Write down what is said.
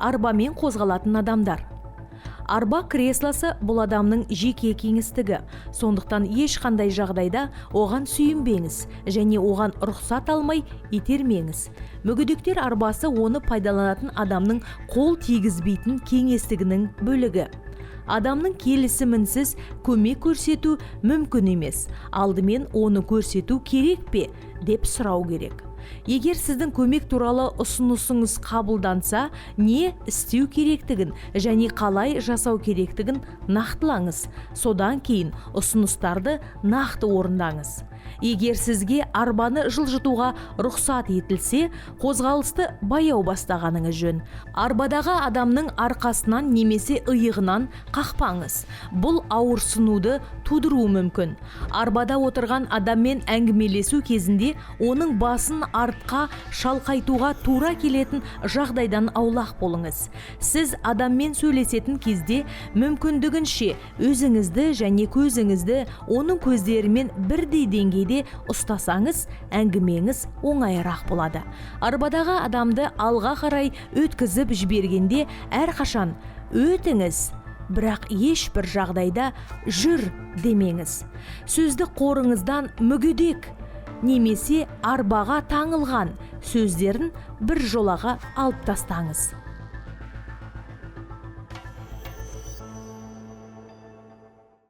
Арбамен қозғалатын адамдар. Арба креслосы – бұл адамның жеке кеңістігі, сондықтан ешқандай жағдайда оған сүйенбеңіз және оған рұқсат алмай итермеңіз. Мүгедектер арбасы – оны пайдаланатын адамның қол тигізбейтін кеңістігінің бөлігі. Адамның келісімінсіз көмек көрсету мүмкін емес. Алдымен оны көрсету керек пе деп сұрау керек. Егер сіздің көмек туралы ұсынысыңыз қабылданса, не істеу керектігін және қалай жасау керектігін нақтылаңыз. Содан кейін ұсыныстарды нақты орындаңыз. Егер сізге арбаны жылжытуға рұқсат етілсе, қозғалысты баяу бастағаныңыз жөн. Арбадағы адамның арқасынан немесе иығынан қақпаңыз, бұл ауырсынуды тудыруы мүмкін. Арбада отырған адаммен әңгімелесу кезінде оның басын артқа шалқайтуға тура келетін жағдайдан аулақ болыңыз. Сіз адаммен сөйлесетін кезде мүмкіндігінше өзіңізді және көзіңізді оның көздерімен бірдей деңгейде ұстасаңыз, әңгімеңіз оңайырақ болады. Арбадағы адамды алға қарай өткізіп жібергенде әрқашан «өтіңіз», бірақ ешбір жағдайда «жүр» демеңіз. Сөздік қорыңыздан «мүгедек» немесе «арбаға таңылған» сөздерін бір жолаға алып тастаңыз.